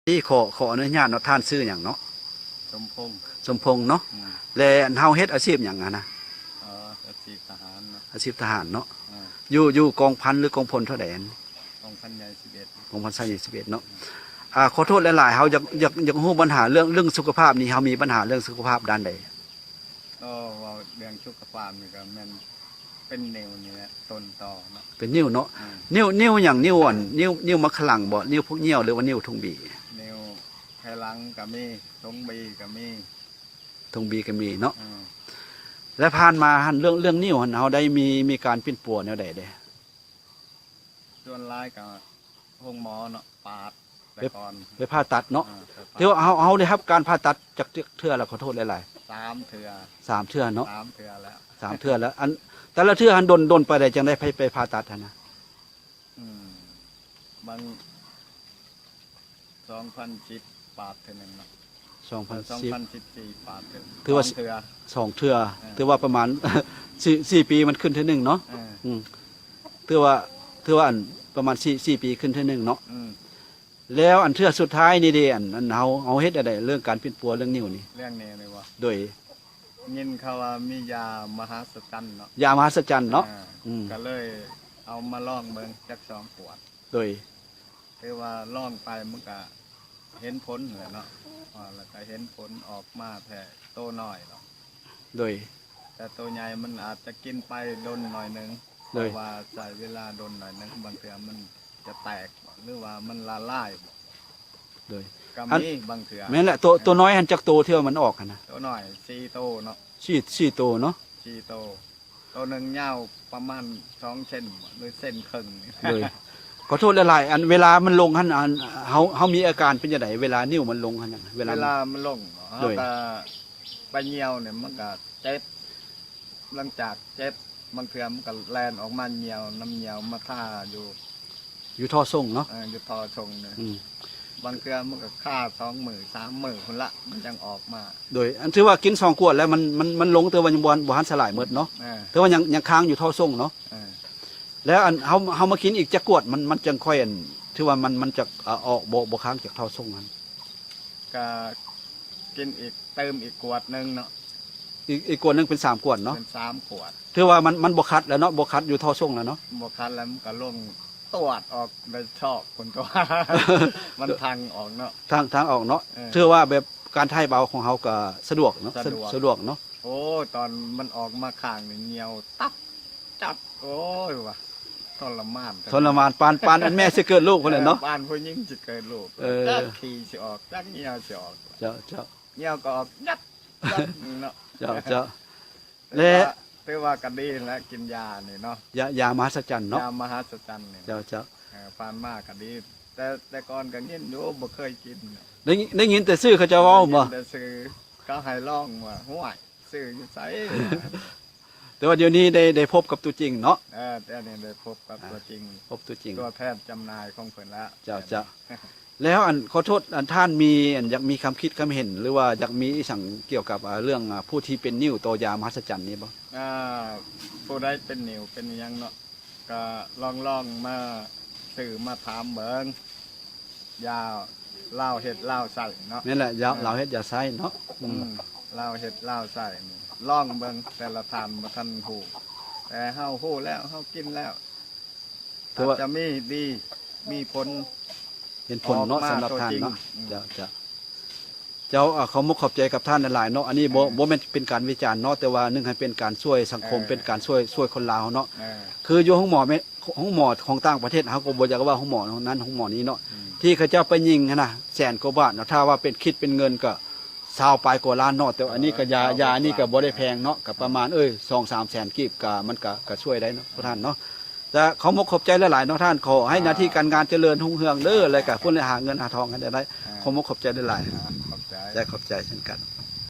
ນີ້ຂໍ ຂໍອະນຸຍາດເນາະ ທ່ານຊື່ຫຍັງເນາະ? ສົມພົງ ສົມພົງເນາະ. ອືມ ແລະເຮົາເຮັດອາຊີບຫຍັງຫັ້ນນະ? ອໍ ອາຊີບທະຫານເນາະ. ອາຊີບທະຫານເນາະ. ເອີ ຢູ່ ຢູ່ກອງພັນ ຫຼືກອງພົນເທົ່າໃດຫັ້ນ? ກອງພັນໃຫຍ່ສິບເອັດ ກອງພັນໃຫຍ່ສິບເອັດເນາະ. ອືມ ອ່າ ຂໍໂທດຫຼາຍໆ ເຮົາຢາກ ຢາກ ຢາກຮູ້ບັນຫາເລື່ອງ ເລື່ອງສຸຂະພາບນີ້ ເຮົາມີບັນຫາເລື່ອງສຸຂະພາບດ້ານໃດ? ກໍເວົ້າເລື່ອງສຸຂະພາບນີ້ກໍແມ່ນເປັນນິ້ວນີ້ແຫຼະ ຕົ້ນຕໍເນາະ. ເປັນນິ້ວເນາະ. ອືມ ນິ້ວ ນິ້ວຫຍັງ? ນິ້ວອັນ ນິ້ວ ນິ້ວໝາກຂະລັງບໍ? ນິ້ວພວກຍ່ຽວ ຫຼືວ່ານິ້ວທຸງບີ? ນິ້ວໄພຫຼັງກໍມີ ທຸງບີກໍມີ. ທຸງບີກໍມີເນາະ. ອືມ ແລະຜ່ານມາຫັ້ນ ເລື່ອງ ເລື່ອງນິ້ວຫັ້ນ ເຮົາໄດ້ມີ ມີການປິ່ນປົວແນວໃດເດ? ສ່ວນຫຼາຍກໍໂຮງໝໍເນາະ ປາດ ໄປ ແຕ່ກ່ອນ ໄປຜ່າຕັດເນາະ. ເອີ ໄປຜ່າ ຖືວ່າເຮົາ ເຮົາໄດ້ຮັບການຜ່າຕັດຈັກເທື່ອລະ? ຂໍໂທດຫຼາຍໆ. ສາມເທື່ອ. ສາມເທື່ອເນາະ. ສາມເທື່ອແລ້ວ. ສາມເທື່ອແລ້ວ. ອັນ ແຕ່ລະເທື່ອຫັ້ນດົນ ດົນປານໃດຈັ່ງໄດ້ໄປ ໄປຜ່າຕັດຫັ້ນນະ? ອືມ ບາງ ສອງພັນສິບປາດເທື່ອໜຶ່ງເນາະ. ສອງພັນສິບ ສອງພັນສິບສີ່ປາດເທື່ອ ຖືວ່າ ສອງເທື່ອ ສອງເທື່ອ. ເອີ ຖືວ່າປະມານ ສີ່ ສີ່ປີມັນຂຶ້ນເທື່ອໜຶ່ງເນາະ. ເອີ ອືມ ຖືວ່າ ຖືວ່າອັນປະມານ ສີ່ ສີ່ປີຂຶ້ນເທື່ອໜຶ່ງເນາະ. ອືມ ແລ້ວອັນເທື່ອສຸດທ້າຍນີ້ເດ ອັນ ອັນເຮົາ ເຮົາເຮັດແນວໃດເລື່ອງການປິ່ນປົວເລື່ອງນິ້ວນີ້? ເລື່ອງນີ້ນີ້ບໍ່? ໂດຍ ຍິນເຂົາວ່າມີຢາມະຫາສະຈັນເນາະ. ຢາມະຫາສະຈັນເນາະ. ເອີ ອືມ ກໍເລີຍເອົາມາລອງເບິ່ງຈັກສອງຂວດ. ໂດຍ ຖືວ່າລອງໄປມັນກະເຫັນຜົນແຫຼະເນາະ. ອາ ແລ້ວກະເຫັນຜົນອອກມາແທ້ ໂຕນ້ອຍເນາະ. ໂດຍ ແຕ່ໂຕໃຫຍ່ມັນອາດຈະກິນໄປດົນໜ້ອຍໜຶ່ງ. ໂດຍ ເພາະວ່າໃຊ້ເວລາດົນໜ້ອຍໜຶ່ງ ບາງເທື່ອມັນຈະແຕກບໍ ຫຼືວ່າມັນລະລາຍບໍ. ໂດຍ ກໍມີບາງເທື່ອ. ແມ່ນແຫຼະ. ໂຕ ໂຕນ້ອຍຫັ້ນຈັກໂຕທີ່ວ່າມັນອອກຫັ້ນນະ? ໂຕນ້ອຍສີ່ໂຕເນາະ. ສີ່ ສີ່ໂຕເນາະ. ສີ່ໂຕ. ໂຕໜຶ່ງຍາວປະມານສອງເຊັນ ຫຼືເຊັນເຄິ່ງ. ໂດຍ ຂໍໂທດຫຼາຍໆ ອັນເວລາມັນລົງຫັ້ນ ອັນເຮົາ ເຮົາມີອາການເປັນຈັ່ງໃດ ເວລານິ້ວມັນລົງຫັ້ນນະ? ເວລາ ເວລາມັນລົງ ໂດຍ ເຮົາກໍໄປຍ່ຽວນີ້ມັນກໍເຈັບ. ຫຼັງຈາກເຈັບ ບາງເທື່ອມັນກໍແລ່ນອອກມາຍ່ຽວ ນ້ຳຍ່ຽວມາຄາຢູ່ ຢູ່ທໍ່ສົ່ງເນາະ. ເອີ ຢູ່ທໍ່ສົ່ງນີ້. ອືມ ບາງເທື່ອມັນກໍຄາສອງມື້ສາມມື້ພຸ້ນລະ ມັນຈັ່ງອອກມາ. ໂດຍ ອັນຖືວ່າກິນສອງຂວດແລ້ວມັນ ມັນ ມັນລົງ ແຕ່ວ່າຍັງບໍ່ ບໍ່ທັນສະຫຼາຍໝົດເນາະ. ເອີ ແຕ່ວ່າຍັງ ຍັງຄ້າງຢູ່ທໍ່ສົ່ງເນາະ. ເອີ ແລ້ວອັນເຮົາ ເຮົາມາກິນອີກຈັກຂວດ ມັນ ມັນຈັ່ງຄ່ອຍ ອັນຖືວ່າມັນ ມັນຈະ ອາ ອອກ ບໍ່ ບໍ່ຄ້າງຈາກທໍ່ສົ່ງຫັ້ນ? ກະກິນອີກ ເຕີມອີກຂວດໜຶ່ງເນາະ. ອີກ ອີກຂວດໜຶ່ງເປັນສາມຂວດເນາະ. ເປັນສາມຂວດ. ຖືວ່າມັນ ມັນບໍ່ຂັດແລ້ວເນາະ ບໍ່ຂັດຢູ່ທໍ່ສົ່ງແລ້ວເນາະ. ບໍ່ຂັດແລ້ວມັນກໍລົງຕວດອອກໃນຊອກພຸ້ນຕົວະ ມັນທາງອອກເນາະ. ທາງ ທາງອອກເນາະ. ເອີ ຖືວ່າແບບການຖ່າຍເບົາຂອງເຮົາກໍສະດວກເນາະ. ສະດວກ ສະ ສະດວກເນາະ. ໂອ້ ຕອນມັນອອກມາຂ້າງນີ້ຍ່ຽວຕັບ ຈັດ ໂອ້ຍວ່າ ທໍລະມານ ທໍລະມານ ປານ ປານອັນແມ່ຊິເກີດລູກພຸ້ນແຫຼະເນາະ. ເອີ ປານຜູ້ຍິງຊິເກີດລູກ. ເອີ ຈັກຂີ້ຊິອອກ ຈັກຍ່ຽວຊິອອກ. ເຈົ້າ ເຈົ້າ. ຍ່ຽວກໍອອກ ຍັດ ຍັດເນາະ. ເຈົ້າ ເຈົ້າ. ແລະ ຖືວ່າ ຖືວ່າກໍດີແຫຼະ ກິນຢານີ້ເນາະ. ຢາ ຢາມະຫັດສະຈັນເນາະ. ຢາມະຫັດສະຈັນນີ້. ເຈົ້າ ເຈົ້າ. ເອີ ຜ່ານມາກໍດີ ແຕ່ ແຕ່ກ່ອນກໍຍິນຢູ່ ບໍ່ເຄີຍກິນ. ໄດ້ ໄດ້ຍິນແຕ່ຊື່ເຂົາເຈົ້າເວົ້າບໍ? ໄດ້ຍິນແຕ່ຊື່ ເຂົາໃຫ້ລອງວ່າ ຫ້ວຍ ຊື້ຢູ່ໃສ? ແຕ່ວ່າດຽວນີ້ໄດ້ ໄດ້ພົບກັບຕົວຈິງເນາະ. ເອີ ດຽວນີ້ໄດ້ພົບກັບຕົວຈິງ ພົບຕົວຈິງ ຕົວແທນຈຳໜ່າຍຂອງເພິ່ນແລ້ວ. ເຈົ້າ ເຈົ້າ. ແລ້ວອັນ ຂໍໂທດ ອັນທ່ານມີ ອັນຢາກມີຄຳຄິດຄຳເຫັນ ຫຼືວ່າຢາກມີອີ່ຫຍັງກ່ຽວກັບ ອາ ເລື່ອງ ອາ ຜູ້ທີ່ເປັນນິ້ວຕໍ່ຢາມະຫັດສະຈັນນີ້ບໍ່? ອ່າ ຜູ້ໃດເປັນນິ້ວເປັນອີ່ຫຍັງເນາະ ກໍລອງ ລອງມາຊື້ມາຖາມເບິ່ງ ຢາລາວເຮັດລາວໃຊ້ເນາະ. ແມ່ນແຫຼະ ຢາ ເອີ ລາວເຮັດຢາໃຊ້ເນາະ. ອືມ ອືມ ລາວເຮັດລາວໃຊ້ນີ້ ລອງເບິ່ງ ແຕ່ລະທ່ານບໍ່ທັນຮູ້ ແຕ່ເຮົາຮູ້ແລ້ວ ເຮົາກິນແລ້ວ ຖືວ່າອາດຈະມີດີ ມີຜົນ ເຫັນຜົນເນາະ ສຳລັບທ່ານເນາະ. ອືມ ເຈົ້າ ເຈົ້າ. ເຈົ້າ ອາ ຂໍມຸກຂອບໃຈກັບທ່ານຫຼາຍໆເນາະ. ອັນນີ້ບໍ່ ເອີ ບໍ່ແມ່ນເປັນການວິຈານເນາະ ແຕ່ວ່າໜຶ່ງໃຫ້ເປັນການຊ່ວຍສັງຄົມ ເອີ ເປັນການຊ່ວຍ ຊ່ວຍຄົນລາວເນາະ. ເອີ ຄືຢູ່ໂຮງໝໍແມ່ ໂຮງໝໍຂອງຕ່າງປະເທດ ເຮົາກໍບໍ່ຢາກເວົ້າໂຮງໝໍນັ້ນໂຮງໝໍນີ້ເນາະ. ອືມ ທີ່ເຂົາເຈົ້າໄປຍິງຫັ້ນນະ ແສນກວ່າບາດເນາະ ຖ້າວ່າເປັນ ຄິດເປັນເງິນກໍຊາວປາຍກວ່າລ້ານເນາະ. ແຕ່ວ່າອັນນີ້ກໍຢາ ເອີ ຢານີ້ກໍບໍ່ໄດ້ແພງເນາະ ກໍປະມານ ເອີ ສອງສາມແສນກີບ ກໍ ມັນກໍ ກໍຊ່ວຍໄດ້ເນາະ ພວກທ່ານເນາະ. ແຕ່ຂໍມຸກຂອບໃຈຫຼາຍໆເນາະທ່ານ ຂໍໃຫ້ໜ້າທີ່ການງານຈະເລີນຮຸ່ງເຮືອງເດີ ແລະກະພຸ້ນແຫຼະຫາເງິນຫາທອງໃຫ້ໄດ້. ຂໍມຸກຂອບໃຈຫຼາຍໆ. ຂອບໃຈ ຂອບໃຈເຊັ່ນກັນ.